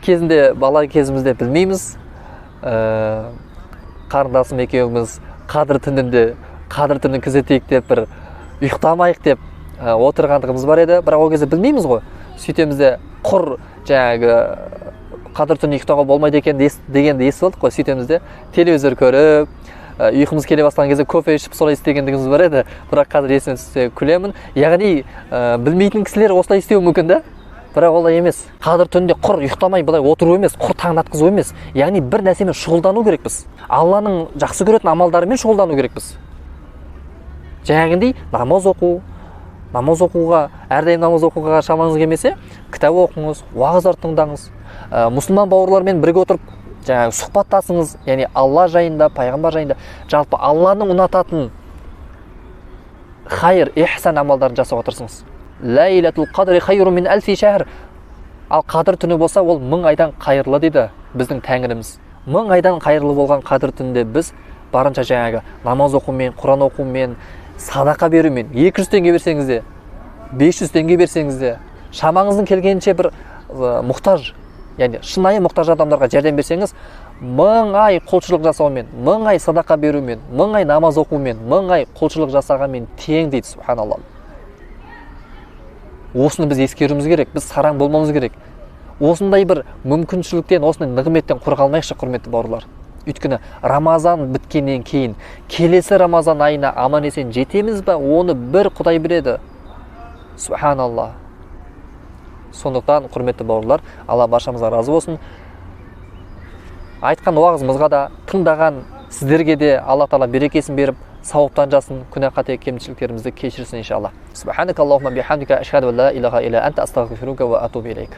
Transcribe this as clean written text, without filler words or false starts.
Кезінде бала кезімізде білмейміз. Қарындасым екеуміз қадір түнінде қадір түнін күзетейік деп бір ұйықтамайық деп отырғандығымыз бар еді. Бірақ ол кезде білмейміз ғой. Сөйтеміз де құр жаңағы қадір түні ұйықтауға болмайды екен дегенді естіп алдық қой. Сөйтеміз де телевизор көріп, ұйқымыз келе бастаған кезде кофе ішіп солай істегендігіміз бар еді. Бірақ қазір есіме түссе күлемін. Яғни білмейтін кісілер осылай істеуі мүмкін да. Бірақ олай емес. Қадір түнінде құр ұйықтамай былай отыру емес, құр таңды атқызу емес. Яғни бір нәрсемен шұғылдану керекпіз. Алланың жақсы көретін амалдарымен шұғылдану керекпіз. Жаңағындай намаз оқу, намаз оқуға, әрдайым намаз оқуға шамаңыз келмесе, кітап оқыңыз, уағыздар тыңдаңыз. Мұсылман бауырлармен бірге отырып, жаңағы сұхбаттасыңыз, яғни Алла жайында, пайғамбар жайында, жалпы Алланың ұнататын хайыр, ихсан амалдарын жасауға тырысыңыз. Ләйләтул қадри хайру мин әлфи шәһр. Ал қадір түні болса, ол 1000 айдан қайырлы дейді біздің тәңіріміз. 1000 айдан қайырлы болған қадір түнінде біз барынша жаңағы намаз оқумен, Құран оқумен, садақа берумен, 200 теңге берсеңіз де, 500 теңге берсеңіз де, шамаңыздың келгенінше бір мұқтаж, яғни шынайы мұқтаж адамдарға жәрдем берсеңіз, 1000 ай құлшылық жасаумен, 1000 ай садақа берумен, 1000 ай намаз оқумен, 1000 ай құлшылық жасағанмен тең дейді, субханалла. Осыны біз ескеруіміз керек, біз сараң болмауымыз керек. Осындай бір мүмкіншіліктен, осындай нығметтен құр қалмайықшы, құрметті бауырлар. Өйткені Рамазан біткеннен кейін келесі Рамазан айына аман есен жетеміз ба, оны бір Құдай біледі. Субханалла. Сондықтан, құрметті бауырлар, Алла баршамызға разы болсын. Айтқан уағызымызға да, тыңдаған сіздерге де Алла тағала берекесін беріп, сауаптан жазсын, күнә қате кемшіліктерімізді кешірсін иншалла. Субханакаллахумма бихамдика ашхаду ан ла илаха илля анта астағфирука ва атубу илейк.